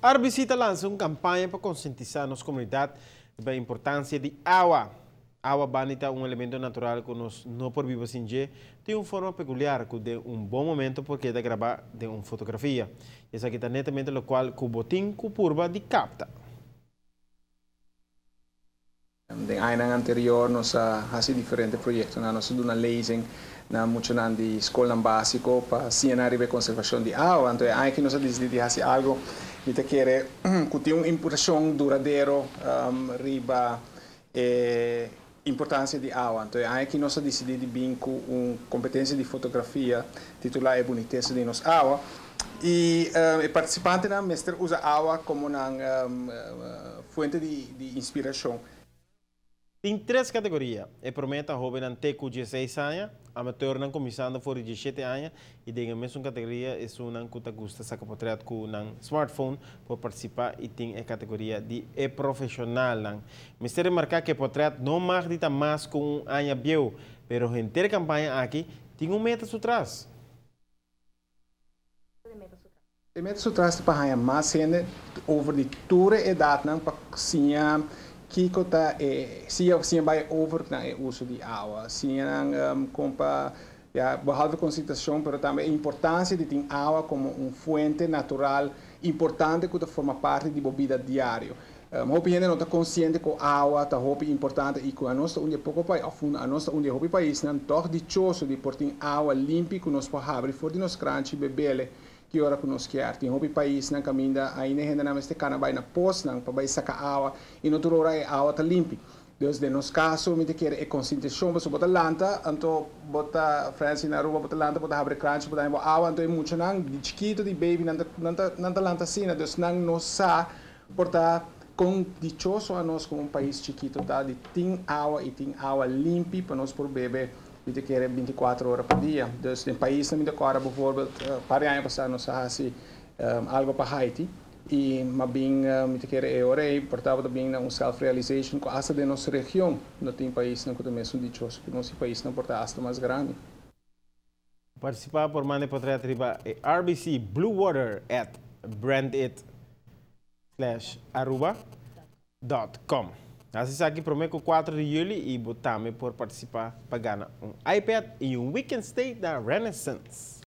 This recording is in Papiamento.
RBC ta lansa un campaña pa concientisa nos comunidad riba e importancia di awa. Awa banda di ta un elemento natural cu nos no por biba sin dje, tin un forma peculiar cu den un bon momento por keda graba den un fotografia. Esaki ta netamente locual cu bo tin cu purba di capta. Den añanan anterior nos a hasi diferente proyektonan. Nos a duna lezing na muchanan di skolnan básiko pa siña nan riba e konservashon di awa. Anto e aña aki nos a disidí di hasi algu mi ta kere ku tin un impreshon duradero riba e importansia di awa. Anto e aña aki nos a disidí di bin ku un kompetensia di fotografia titulá E bunitesa di nos awa. I e partisipantenan mester usa awa komo nan fuente di inspirashon. Tin tres kategoria, e promé ta hóbennan te ku dieseis aña, amateurnan kuminsando for di diesshete aña i den e mesun kategoria esunnan ku ta gusta saka potrèt ku nan smartphone por partisipá i tin e kategoria di e profeshonalnan. Mester remarká ku e potrèt no mag di ta mas ku un aña bieu, pero henter e kampaña aki tin un meta su tras. E meta su tras ta pa haña mas hende over di tur e edatnan pa siña kiko ta e siña siña bai over na e uso di awa, siña nan kon pa ya behalve konsientashon pero tambe e importansia di tin awa komo un fuente natural importante ku ta forma parti di bo bida diario. Hopi hende no ta konsiente ku awa ta hopi importante i ku anos ta un di e poko pais òf anos ta un di e hopi paisnan tòg dichoso di por tin awa limpi ku nos por habri for di nos kranchi bebele ki ora ku nos kier. Tin hopi paisnan kaminda ainda e hendenan mester kana bai na posnan pa bai saka awa i no tur ora e awa ta limpi. Dus den nos kaso mi ta kere e konsientashon pasobra bo ta lanta anto bo ta Francie na Aruba bo ta lanta bo ta habri e kranchi bo ta haña bo awa anto e muchanan di chikitu di baby nan ta nan ta nan ta lanta asina dus nan no sa Por ta kon dichoso anos komo un pais chikito ta di tin awa i tin awa limpi pa nos por bebe mi ta kere binti kuater ora pa dia. Dus den paisnan mi ta kòrda bovoorbeeld par di aña pasá nos a hasi algo pa Haiti i m'a bin mi ta kere e ora ei por tabata bin na un self realization ku asta den nos region no tin paisnan ku ta mesun dichoso ku nos i paisnan por ta asta mas grandi. Partisipá por manda e potret riba e RBC Blue Water at brandit slash aruba dot com. Hasi esaki promé ku kuater di yüli i bo tambe por partisipá pa gana un iPad i un weekend stay na Renaissance.